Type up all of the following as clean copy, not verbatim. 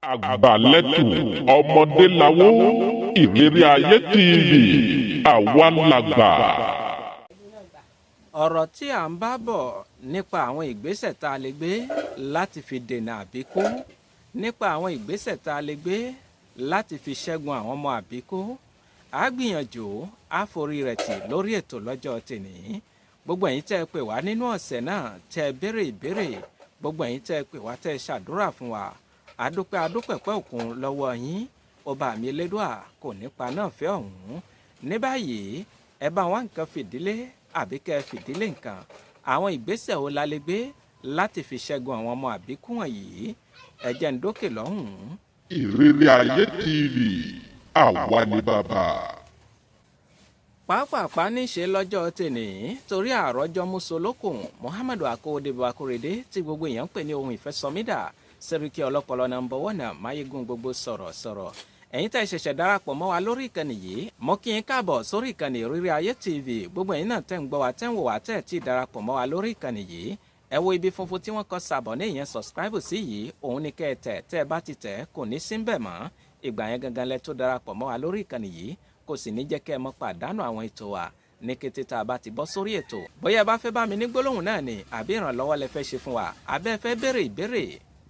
Àgbàlẹ́tù ọmọdé lawó. Ìrírí Ayé TV, àwa làgbà. Ọ̀rọ̀ tí à ń bá bọ̀ nípa àwọn ìgbésẹ̀ tá a lè gbé láti fi dènà àbíkú, nípa àwọn ìgbésẹ̀ tá a lè gbé láti fi ṣẹ́gun àwọn ọmọ àbíkú, á gbìyànjú á forí rẹ̀ tì lórí ètò lọ́jọ́ tèní. Gbogbo ẹ̀yin tẹ́ ẹ pè wá nínú ọ̀sẹ̀ náà, tẹ́ ẹ béèrè ìbéèrè, gbogbo ẹ̀yin tẹ́ ẹ pè wá, tẹ́ ẹ ṣàdúrà fún wa, àdúpẹ́, àdúpẹ̀pẹ́ òkun lọ́wọ́ yín. Ọba mi Elédùà kò nípa náà fẹ́ ọ̀hún. Ní báyìí, ẹ bá wá nǹkan fìdílé àbí kẹ́ ẹ fìdílé nǹkan. Àwọn ìgbésẹ̀ wo la lè gbé láti fi ṣẹ́gun àwọn ọmọ àbíkú wọ̀nyí? Ẹ jẹ́ ń dókè lọ́hùn-ún. Ìrírí Ayé TV, àwa ni bàbá. Pàápàá níṣe lọ́jọ́ tèní, torí àròjọ musolókun Muhammadu Akóredé Akóredé tí gbogbo èèyàn ń pè ní ohun ìfẹsọmídà, sẹ́ríkì ọlọ́pọlọ number one, máyégún gbogbo sọ̀rọ̀ sọ̀rọ̀. Ẹ̀yin tẹ́ ṣẹ̀ṣẹ̀ darapọ̀ mọ́ wa lórí ìkànnì yìí, mo kí yín káàbọ̀ sórí ìkànnì Ìrírí Ayé TV. Gbogbo ẹ̀yin náà tẹ́ ń gbọ́ wa, tẹ́ ń wò wá, tẹ́ tí darapọ̀ mọ́ wa lórí ìkànnì yìí, ẹ wo ibi funfun tí wọ́n kọ "s'abonner", ìyẹn subscribe sí yìí, òun ni kẹ́ ẹ tẹ̀. Tẹ́ ẹ bá ti tẹ̀, kò ní sí bẹ̀ mọ́. Ìgbà yẹn gangan lẹ tó darapọ̀ mọ́ wa lórí ìkànnì yìí, kò sì ní jẹ́ kẹ́ ẹ mọ́ pàdánù àwọn ètò wa ní kété tá a bá ti bọ́ sórí ètò. Bóyá ẹ bá fẹ́ bá mi ní gbólóhùn náà ni, àbí ìrànlọ́wọ́ lẹ fẹ́ ṣe fún wa, àbẹ́ fẹ́ béèrè ìbéèrè,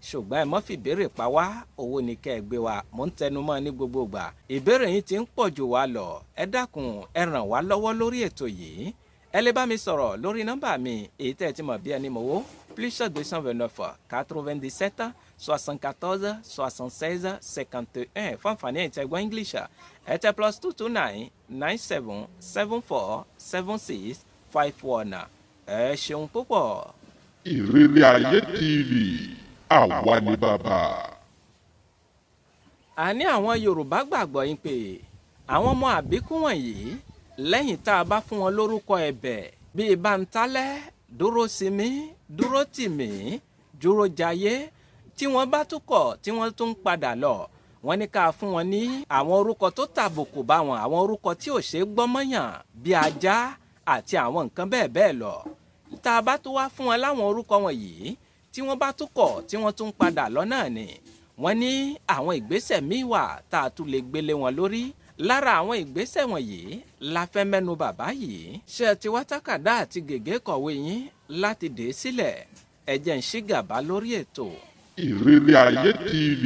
ṣùgbọ́n ẹ mọ́ fi ìbéèrè pa wá, owó ni kẹ́ ẹ gbé wa. Mò ń tẹnu mọ́ ní gbogbo ìgbà, ìbéèrè yín ti ń pọ̀ jù wá lọ. Ẹ dákun, ẹ ràn wá lọ́wọ́ lórí ètò yìí. Ẹ lè bá mi sọ̀rọ̀ lórí nọ́mbà mi, èyí tẹ́ ẹ ti mọ̀ bí ẹni mọ̀wó, +229 97 74 76 51. Fún àǹfààní ẹ̀yin tẹ́ gbọ́ English, ẹ tẹ +229 97 74 76 51. Ẹ ṣeun púpọ̀. Ìrírí Ayé TV, àwa ni bàbá. Àní àwọn Yorùbá gbàgbọ́ yín pé àwọn ọmọ àbíkú wọ̀nyí, lẹ́yìn tá a bá fún wọn lórúkọ ẹ̀bẹ̀ bíi Bántálẹ́, Dúró Sinmi, Dúró Tìmí, Dúró Jayé, tí wọ́n bá tún kọ̀, tí wọ́n tún ń padà lọ, wọ́n ní ká fún wọn ní àwọn orúkọ tó tàbùkù bá wọn, àwọn orúkọ tí ò ṣeé gbọ́ mọ́yàn bíi ajá àti àwọn nǹkan bẹ́ẹ̀ bẹ́ẹ̀ lọ. Tá a bá tún wá fún wọn láwọn orúkọ wọ̀nyí, tí wọ́n bá tún kọ̀, tí wọ́n tún padà lọ náà ni, wọ́n ní àwọn ìgbésẹ̀ míì wà tá a tún lè gbélé wọn lórí. Lára àwọn ìgbésẹ̀ wọ̀nyí la fẹ́ mẹ́nu bàbá yìí. Ṣé ẹ ti wá tákàdá àti gègé kọ̀wé yín láti dè é sílẹ̀? Ẹ jẹ́ ń ṣí gàbá lórí ètò. Ìrírí Ayé TV,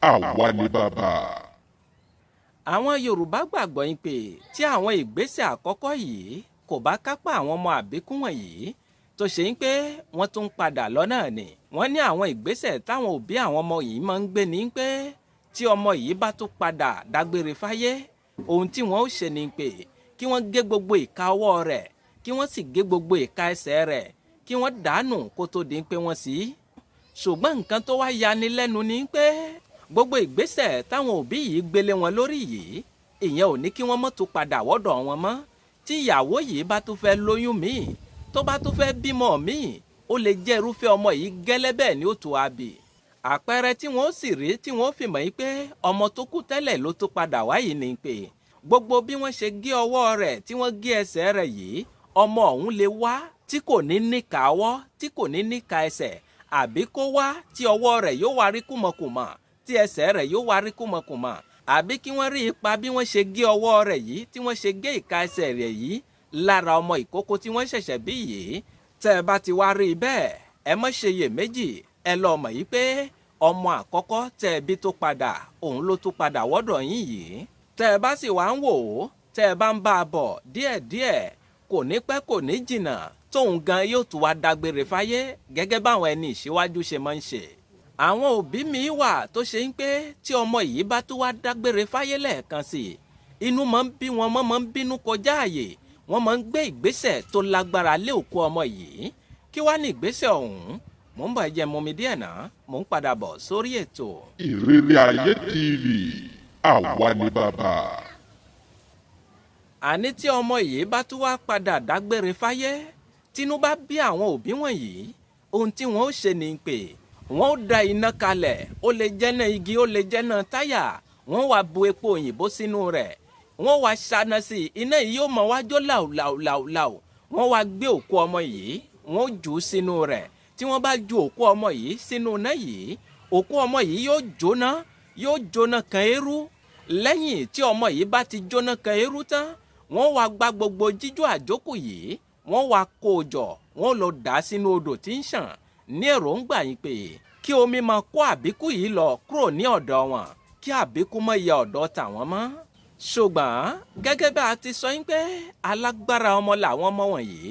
àwa ni bàbá. Àwọn Yorùbá gbàgbọ́ yín pé tí àwọn ìgbésẹ̀ àkọ́kọ́ yìí kò bá kápá àwọn ọmọ àbíkú wọ̀nyí, tó ṣe ń pé wọ́n tún ń padà lọ́nà ni, wọ́n ní àwọn ìgbésẹ̀ táwọn òbí àwọn ọmọ yìí máa ń gbé ní pé tí ọmọ yìí bá tún padà dágbére fáyé, ohun tí wọ́n ó ṣe ni pé kí wọ́n gé gbogbo ìka ọwọ́ rẹ̀, kí wọ́n sì gé gbogbo ìka ẹsẹ̀ rẹ̀, kí wọ́n dànù kó tó di pé wọ́n sì. Ṣùgbọ́n nǹkan tó wá yani lẹ́nu ni pé gbogbo ìgbésẹ̀ táwọn òbí yìí gbélé wọn lórí yìí, ìyẹn ò ní kí wọ́n mọ́ tún padà wọ́dọ̀ wọn mọ́. Tí ìyàwó yìí bá tún fẹ́ lóyún míì, tó bá tún fẹ́ bímọ míì, ó lè jẹ́ irúfẹ́ ọmọ yìí gẹ́lẹ́ bẹ́ẹ̀ ni ó tó àbí. Àpẹẹrẹ tí wọ́n sì rí tí wọ́n fi mọ̀ yìí pé ọmọ tó kú tẹ́lẹ̀ ló tún padà wáyìí ni pé gbogbo bí wọ́n ṣe gé ọwọ́ rẹ̀, tí wọ́n gé ẹsẹ̀ rẹ̀ yìí, ọmọ ọ̀hún lè wá tí kò ní níka ọwọ́, tí kò ní níka ẹsẹ̀, àbí kó wá tí ọwọ́ rẹ̀ yóò wá rí kùmọ̀kùmọ̀, tí ẹsẹ̀ rẹ̀ yóò wá rí kùmọ̀kùmọ̀, àbí kí wọ́n rí ipa bí wọ́n ṣe gé ọwọ́ rẹ̀ yìí, tí wọ́n ṣe gé ìka ẹsẹ̀ rẹ̀ yìí lára ọmọ ìkókó tí wọ́n ṣẹ̀ṣẹ̀ bí yìí. Tẹ́ ẹ bá ti wá rí i bẹ́ẹ̀, ẹ má ṣe iyèméjì, ẹ lọ mọ̀ yìí pé ọmọ àkọ́kọ́ tẹ́ ẹ bí tó padà, òun ló tún padà wọ́dọ̀ yín yìí. Tẹ́ ẹ bá sì wá ń wò ó, tẹ́ ẹ bá ń bá a bọ̀ díẹ̀díẹ̀, kò ní pẹ́, kò ní jìnnà, tóun gan yóò tún wá dágbére fáyé gẹ́gẹ́ báwọn ẹni ìṣíwájú ṣe máa ń ṣe. Àwọn òbí mi wà tó ṣe ń pé tí ọmọ yìí bá tún wá dágbére fáyé lẹ́ẹ̀kan sí i, inú máa ń bí wọn, mọ́ máa ń bínú kọjá àyè, wọ́n máa ń gbé ìgbésẹ̀ tó lágbára lé òkú ọmọ yìí. Kí wá ní ìgbésẹ̀ ọ̀hún? Mò ń bọ̀, ẹ jẹ́ mú mi díẹ̀ náà, mò ń padà bọ̀ sórí ètò. Ìrírí Ayé TV, àwa ni bàbá. Àní tí ọmọ yìí bá tún wá padà dágbére fáyé, tínú bá bí àwọn òbí wọ̀nyí, ohun tí wọ́n ó ṣe ni pé wọ́n ó da iná kalẹ̀. Ó lè jẹ́ná igi, ó lè jẹ́ná táyà. Wọ́n wá bu epo òyìnbó sínú rẹ̀, wọ́n wá ṣáná sí i. Iná yìí yóò mọ̀ wá jó làwùlàwùlàwù. Wọ́n wá gbé òkú ọmọ yìí, wọ́n jù ú sínú rẹ̀. Tí wọ́n bá ju òkú ọmọ yìí sínú iná yìí, Òkú ọmọ yìí yóò jóná, yóò jóná kan eérú. Lẹ́yìn tí ọmọ yìí bá ti jóná kan eérú tán, wọ́n wá gba gbogbo jíjó àjókù yìí, wọ́n wá kó o jọ, wọ́n lọ dà á sínú odò tí ń ṣàn ní èròǹgbà yìí pé kí omi máa kó àbíkú yìí lọ kúrò ní ọ̀dọ̀ wọn, kí àbíkú má yẹ ọ̀dọ̀ tàwọn mọ́. Ṣùgbọ́n gẹ́gẹ́ bá a ti sọ yín pé alágbára ọmọ làwọn ọmọ wọ̀nyí,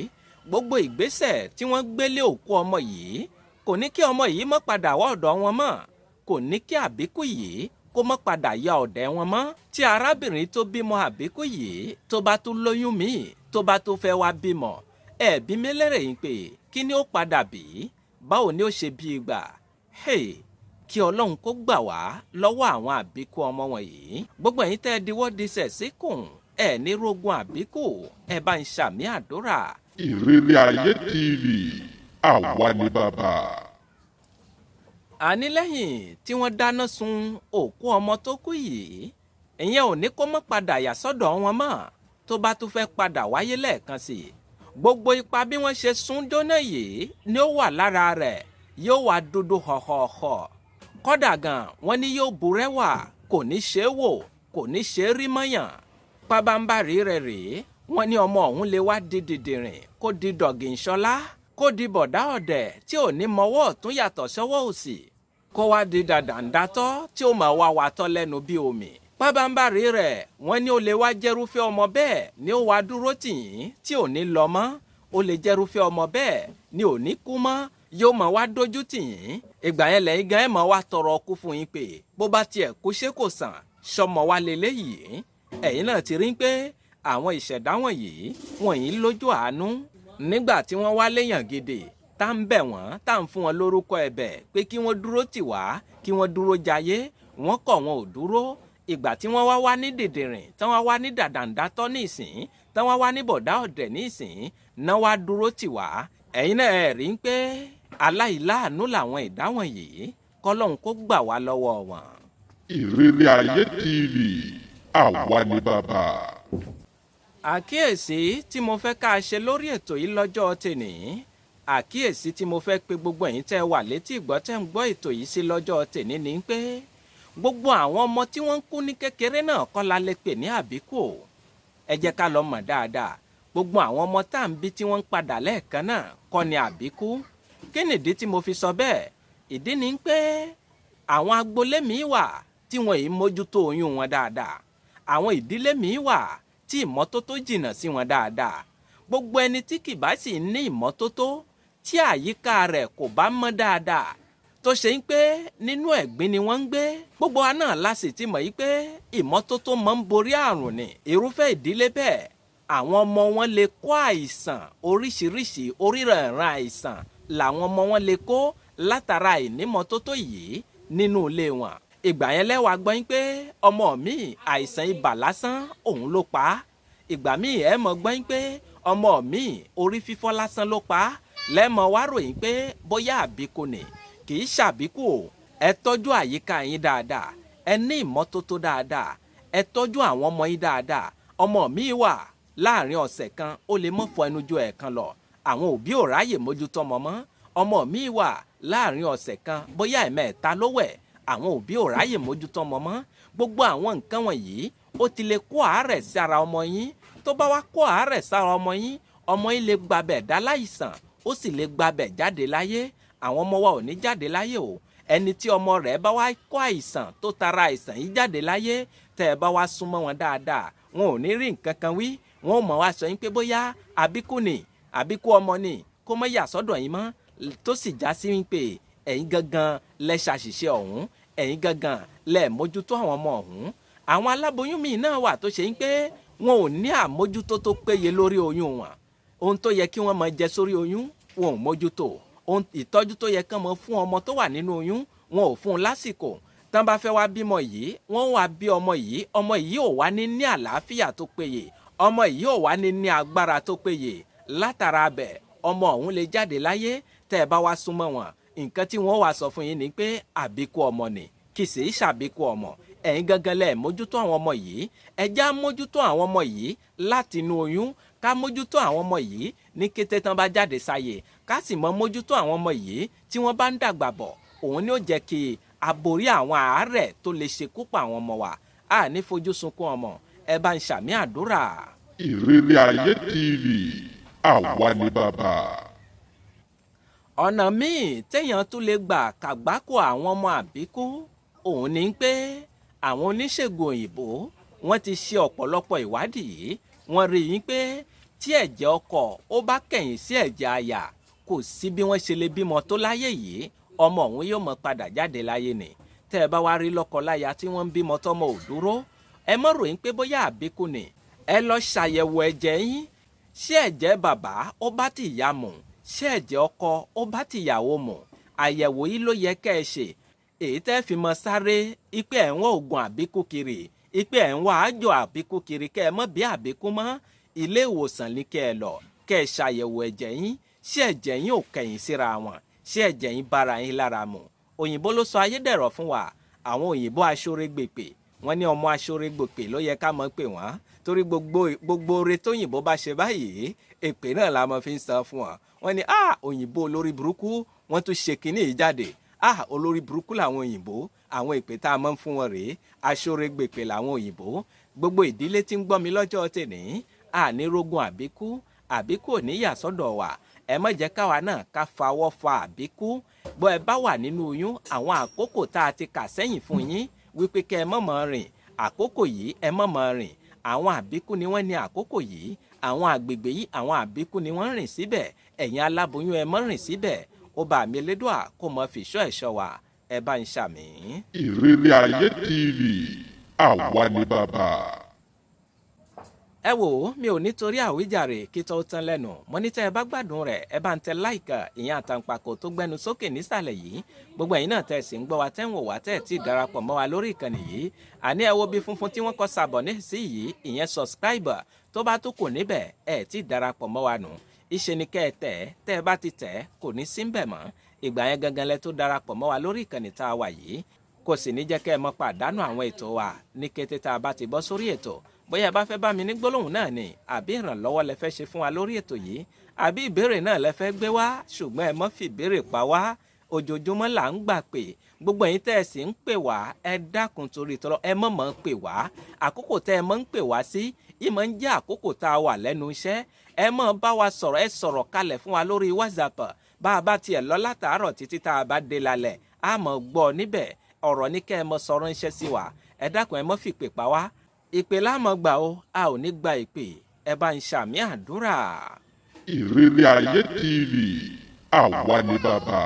gbogbo ìgbésẹ̀ tí wọ́n gbélé òkú ọmọ yìí kò ní kí ọmọ yìí má padà wá ọ̀dọ̀ wọn mọ́, kò ní kí àbíkú yìí kó má padà ya ọ̀dẹ̀ wọn mọ́. Tí arábìnrin tó bímọ àbíkú yìí tó bá tún lóyún míì, tó bá tún fẹ́ wá bímọ, ẹ bí mi lérè yín pé kí ni ó padà bí, báwo ni ó ṣe bí gbà? Hey, kí Ọlọ́run kó gbà wá lọ́wọ́ àwọn àbíkú ọmọ wọ̀nyí. Gbogbo ẹ̀yin tẹ́ ẹ diwọ́ disẹ̀ síkùn, ẹ ní rógun àbíkú, ẹ bá ń ṣàmì àdúrà. Ìrírí Ayé TV, àwa ni bàbá. Àní lẹ́yìn tí wọ́n dáná sun òkú ọmọ tó kú yìí, ìyẹn ò ní kó má padà yà sọ́dọ̀ wọn mọ́ tó bá tún fẹ́ padà wáyé lẹ́ẹ̀kan sí i. Gbogbo ipa bí wọ́n ṣe sun jóná yìí ni ó wà lára rẹ̀, yóò wá dúdú họ̀họ̀họ̀. Kódà gan wọ́n ní yóò burẹ́wà, kò ní ṣe é wò, kò ní ṣe é rí mọ́yàn. Pabambarì rẹ̀ rèé, wọ́n ní ọmọ ọ̀hún lè wá di dìdìrìn, kó di dọ̀gìnṣọlá, kó di bọ̀dá ọ̀dẹ̀ tí ò ní mọwọ́ ọ̀tún yàtọ̀ sọ́wọ́ òsì, kó wá di dàdàǹdàtọ́ tí ó máa wá watọ́ lẹ́nu bí omi. Pabambarì rẹ̀ wọ́n ní ó lè wá jẹ́rúfẹ́ ọmọ bẹ́ẹ̀ ni ó wá dúró tì yín tí ò ní lọ mọ́, ó lè jẹ́rúfẹ́ ọmọ bẹ́ẹ̀ ni ò ní kú mọ́, yóò máa wá dójú tì yín. Ìgbà yẹn lẹ́yìn gan ẹ̀ máa wá tọrọ ọkú fún yín pé bó bá tiẹ̀ kú ṣé kò sàn, ṣọmọ wa leléyìí. Ẹ̀yin náà ti rí pé àwọn ìṣẹ̀dá wọ̀nyí wọ̀nyí lójú àánú. Nígbà tí wọ́n wá léèyàn gidi tá ń bẹ̀ wọ́n, tá ń fún wọn lórúkọ ẹ̀bẹ̀ pé kí wọ́n dúró tì wá, kí wọ́n dúró jayé, wọ́n kọ̀ wọn ò dúró. Ìgbà tí wọ́n wá wá ní dìdìrìn, tí wọ́n wá ní dàdàǹdàtọ́ ní ìsìn, tí wọ́n wá ní bọ̀dá ọ̀dẹ̀ ní ìsìn, náà wá dúró tì wá. Ẹ̀yin náà ẹ̀ rí pé aláìláàánú làwọn ìdá wọ̀nyí, kọ́lọ́hun kó gbà wá lọ́wọ́ wọn. Ìrírí Ayé TV, àwa ni bàbá. Àkíyèsí tí mo fẹ́ ká ṣe lórí ètò yìí lọ́jọ́ tèní, àkíyèsí tí mo fẹ́ pe gbogbo ẹ̀yin tẹ́ wà létí ìgbọ́ tẹ́ ń gbọ́ ètò yìí sí lọ́jọ́ tèní ni pé gbogbo àwọn ọmọ tí wọ́n ń kú ní kékeré náà kọ́ la lè pè ní àbíkú o. Ẹ jẹ́ ká lọ mọ̀ dáadáa, gbogbo àwọn ọmọ tá à ń bí tí wọ́n ń padà lẹ́ẹ̀kan náà kọ́ ni àbíkú. Kí nìdí tí mo fi sọ bẹ́ẹ̀? Ìdí ni pé àwọn agboolé míì wà tí wọn yìí mójútó oyún wọn dáadáa, àwọn ìdílé míì wà tí ìmọ́tótó jìnnà sí wọn dáadáa. Gbogbo ẹni tí kì bá sì ní ìmọ́tótó, tí àyíká rẹ̀ kò bá mọ́ dáadáa, tó ṣe ń pé nínú ẹ̀gbin ni wọ́n ń gbé, gbogbo wa náà la sì ti mọ̀ yí pé ìmọ́tótó máa ń borí àrùn ni. Irúfẹ́ ìdílé bẹ́ẹ̀, àwọn ọmọ wọn lè kó àìsàn oríṣiríṣi, oríranran àìsàn làwọn ọmọ wọn lè kó látara ìnímọ́tótó yìí nínú ilé wọn. Ìgbà yẹn lẹ́wàá gbọ́ yín pé ọmọ mi àìsàn ibà lásán òun ló pa á. Ìgbà míì ẹ mọ̀ gbọ́ yín pé ọmọ mi orí fífọ́ lásán ló pa á. Lẹ́mọ̀ wá ròyìn pé bóyá àbíkú ni, kì í ṣàbíkú o. Ẹ tọ́jú àyíká yín dáadáa, ẹ ní ìmọ́tótó dáadáa, ẹ tọ́jú àwọn ọmọ yín dáadáa. Ọmọ mi wà láàrin ọ̀sẹ̀ kan ó lè mọ́ fọ ẹnu ju ẹ̀ẹ̀kan lọ, àwọn òbí ò ráyè mójútó ọmọ mọ́. Ọmọ mi wà láàrin ọ̀sẹ̀ kan bóyá ẹ̀mẹ́ta ló wẹ̀, àwọn òbí ò ráyè mójútó ọmọ mọ́. Gbogbo àwọn nǹkan wọ̀nyí ó ti lè kó àárẹ̀ sí ara ọmọ yín. Tó bá wá kó àárẹ̀ sára ọmọ yín, ọmọ yín lè gbabẹ̀ dá láìsàn, ó sì lè gbabẹ̀ jáde láyé. Àwọn ọmọ wa ò ní jáde láyé o. Ẹni tí ọmọ rẹ̀ bá wá kó àìsàn tó tara àìsàn yìí jáde láyé, tẹ́ ẹ bá wá súnmọ́ wọn dáadáa, wọn ò ní rí nǹkan kan wí. Wọn ò mọ̀ wá sọ yín pé bóyá àbíkú ni, àbíkú ọmọ ni, kó má yà sọ́dọ̀ yín mọ́, tó sì já sí wípé ẹ̀yin gangan lẹ ṣàṣìṣe ọ̀hún, ẹ̀yin gangan lẹ mójútó àwọn ọmọ ọ̀hún. Àwọn aláboyún míì náà wà tó ṣe ń pé wọn ò ní àmójútó tó péye lórí oyún wọn. Ohun tó yẹ kí wọ́n máa jẹ sórí oyún, wọn ò mójútó. Ohun ìtọ́jú tó yẹ kán máa fún ọmọ tó wà nínú oyún, wọn ò fún un lásìkò. Tán bá fẹ́ wá bímọ yìí, wọ́n wá bí ọmọ yìí, ọmọ yìí ò wá ní ní àlàáfíà tó péye, ọmọ yìí ò wá ní ní agbára tó péye. Látara bẹ̀, ọmọ ọ̀hún lè jáde láyé. Tẹ́ ẹ bá wá súnmọ́ wọn, nǹkan tí wọ́n wá sọ fún yín ni pé àbíkú ọmọ ni, kì í sì í ṣàbíkú ọmọ. Ẹ̀yin gangan lẹ mójútó àwọn ọmọ yìí. Ẹ já mójútó àwọn ọmọ yìí láti inú oyún, ká mójútó àwọn ọmọ yìí ní kété tán bá jáde sáyé, ká sì mọ mójútó àwọn ọmọ yìí tí wọ́n bá ń dàgbà bọ̀. Òun ni ó jẹ́ kí Àborí àwọn àárẹ̀ tó lè ṣekú pa àwọn ọmọ wa. A ní fojú sunkún ọmọ. Ẹ bá ń ṣàmì àdúrà. Ìrírí Ayé TV, àwa ni bàbá. Ọ̀nà míì téèyàn tún lè gbà kàgbákò àwọn ọmọ àbíkú òun ni pé àwọn oníṣègùn òyìnbó wọ́n ti ṣe ọ̀pọ̀lọpọ̀ ìwádìí. Wọ́n rí i pé tí ẹ̀jẹ̀ ọkọ ó bá kẹ̀yìn sí ẹ̀jẹ̀ aya, kò sí bí wọ́n ṣe lè bímọ tó láyé yìí, ọmọ òun yóò mọ padà jáde láyé ni. Tẹ́ ẹ bá wá rí lọ́kọ-láya tí wọ́n ń bímọ tọ́mọ ò dúró, ẹ mọ̀ ròyìn pé bóyá àbíkú ni. Ẹ lọ ṣàyẹ̀wò ẹ̀jẹ̀ yín. Ṣé ẹ̀jẹ̀ bàbá ó bá ti ìyá mu? Ṣé ẹ̀jẹ̀ ọkọ ó bá ti ìyàwó mu? Àyẹ̀wò yìí ló yẹ kẹ́ ẹ ṣe. Èyí tẹ́ fi mọ sáré ipe ẹ̀ ń wá oògùn àbíkú kiri, ipe ẹ̀ ń wá àjọ àbíkú kiri, kẹ́ ẹ mọ̀ bí àbíkú mọ́. Ilé ìwòsàn ni kẹ́ ẹ lọ, kẹ́ ẹ ṣàyẹ̀wò ẹ̀jẹ̀ yín. Ṣé ẹ̀jẹ̀ yín ò kẹ̀yìn síra wọn? Ṣé ẹ̀jẹ̀ yín bára yín lára mu? Òyìnbó ló sọ ayédèrò fún wa. Àwọn òyìnbó aṣorégbèpè, wọ́n ní ọmọ aṣorégbèpè ló yẹ ká mọ̀ pé wọ́n, torí gbogbo oore tóyìnbó bá ṣe báyìí, èpè náà la mọ̀ fi ń san fún wọn. Wọ́n ní òyìnbó olórí burúkú, wọ́n tún ṣe kinní yìí jáde. Olórí burúkú làwọn òyìnbó. Àwọn èpè tá a mọ̀ ń fún wọn rèé. Aṣorégbèpè làwọn òyìnbó. Gbogbo ìdílé tí ń gbọ́ mi lọ́jọ́ tèní, ànírógun àbíkú, àbíkú ò ní yà sọ́dọ̀ wa. Ẹ má jẹ́ káwa náà ká fawọ́ fa àbíkú. Bọ́ ẹ bá wà nínú oyún, àwọn àkókò tá a ti kà sẹ́yìn fún yín wípé kẹ́ ẹ má máa rìn, àkókò yìí ẹ má máa rìn. Àwọn àbíkú ni wọ́n ní àkókò yìí. Àwọn àgbègbè yìí, àwọn àbíkú ni wọ́n ń rìn síbẹ̀. Ẹ̀yin aláboyún, ẹ má rìn síbẹ̀. Ó bá mi Elédùà kó mọ fìṣọ́ ẹ̀ṣọ́ wa. Ẹ bá ń ṣàmì. Ìrírí Ayé TV, àwa ni bàbá. Ẹ wò ó, mi ò nítorí àwíjàre kí tó tán lẹ́nu. Mo ní tẹ́ ẹ bá gbádùn rẹ̀, ẹ bá ń tẹ láìkà, ìyẹn àtàǹpàkò tó gbẹnu sókè nísàlẹ̀ yìí. Gbogbo ẹ̀yin náà tẹ́ ẹ sì ń gbọ́ wa, tẹ́ ń wò wá, tẹ́ ẹ tí ì darapọ̀ mọ́ wa lórí ìkànnì yìí, àní ẹ wo bí funfun tí wọ́n kọ sàbọ̀ ní sí yìí, ìyẹn subscribe. Tó bá tó kù níbẹ̀, ẹ tí ì darapọ̀ mọ́ wa nù. Ìṣe ni kẹ́ ẹ tẹ̀. Tẹ́ ẹ bá ti tẹ̀, kò ní sí ń bẹ̀ mọ́. Ìgbà yẹn gangan lẹ tó darapọ̀ mọ́ wa lórí ìkànnì tá a wà yìí. Kò sì ní jẹ́ kẹ́ ẹ mọ́ pàdánù àwọn ètò wa ní kété tá a bá ti bọ́ sórí ètò. Bóyá ẹ bá fẹ́ bá mi ní gbólóhùn náà ni, àbí ìrànlọ́wọ́ lẹ fẹ́ ṣe fún wa lórí ètò yìí, àbí ìbéèrè náà lẹ fẹ́ gbé wá, ṣùgbọ́n ẹ mọ́ fi ìbéèrè pa wá. Ojoojúmọ́ là ń gbà pé gbogbo ẹ̀yin tẹ́ ẹ sì ń pè wá, ẹ dákun torí tọrọ, ẹ mọ̀ mọ̀ ń pè wá. Àkókò tẹ́ ẹ mọ̀ ń pè wá sí ìmọ̀ ń jẹ́ àkókò tá a wà lẹ́nu iṣẹ́. Ẹ mọ̀ bá wa sọ̀rọ̀, ẹ sọ̀rọ̀ kalẹ̀ fún wa lórí WhatsApp. Bá a bá tiẹ̀ lọ látàárọ̀ títí tá a bá dé lálẹ́, a mọ̀ gbọ́ níbẹ̀. Ọ̀rọ̀ ní kẹ́ ẹ mọ̀ sọ̀rọ̀ ńṣẹ́ sí wa. Ẹ dákun, ẹ mọ̀ fìpè pa wá. Ìpè láàmọ̀ gbà o, a ò ní gba ìpè. Ẹ bá ń ṣàmì àdúrà. Ìrírí Ayé TV, àwa ni bàbá.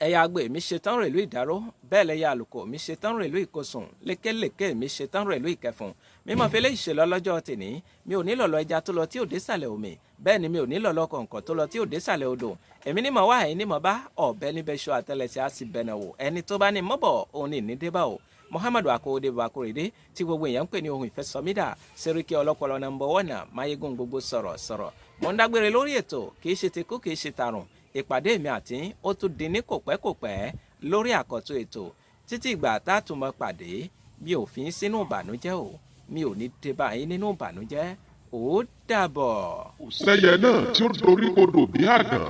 Ẹ̀yà àgbè mi ṣetán rèlú ìdáró, bẹ́ẹ̀ lẹ́yà àlùkò mi ṣetán rèlú ìkosùn, lékelèké mi ṣetán rèlú ìkẹfùn. Mímọ́ fẹlẹ́ ìṣèlọ lọ́jọ́ tèní. Mi ò nílò lọ ẹja tó lọ tí ò dé sàlẹ̀ omi, bẹ́ẹ̀ ni mi ò nílò lọ kọ̀ǹkọ̀ tó lọ tí ò dé sàlẹ̀ odò. Èmi ní mọ̀ wá, ẹ̀yin ní mọ̀ bá. Ọ̀bẹ níbẹ̀ ṣọ àtẹlẹsẹ̀ á sì bẹ̀nà wò. Ẹni tó bá ní mọ́bọ̀ òun ní ní débà o. Muhammadu Akowode Bakorede tí gbogbo èèyàn ń pè ní ohun ìfẹ́ sọmídà, Sẹ́ríkì ọlọ́pọlọ number one, máyégún gbogbo sọ̀rọ̀ sọ̀rọ̀. Mo ń dágbére lórí ètò. Kì í ṣe ti kú, kì í ṣe tàrùn. Ìpàdé mi àti ó tún di ní kòpẹ́kòpẹ́ lórí àkọ́tún ètò. Títí ìgbà tá a tún mọ pàdé, mi ò fi sínú ìbànújẹ́ o, mi ò ní dé báyìí nínú ìbànújẹ́. Ó dàbọ̀. Kò sẹ́yẹ náà tí ó dorí kodò bí àdán,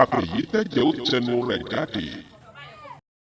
àfẹ̀yí tẹ̀jẹ̀ ó tẹnu rẹ̀ jáde.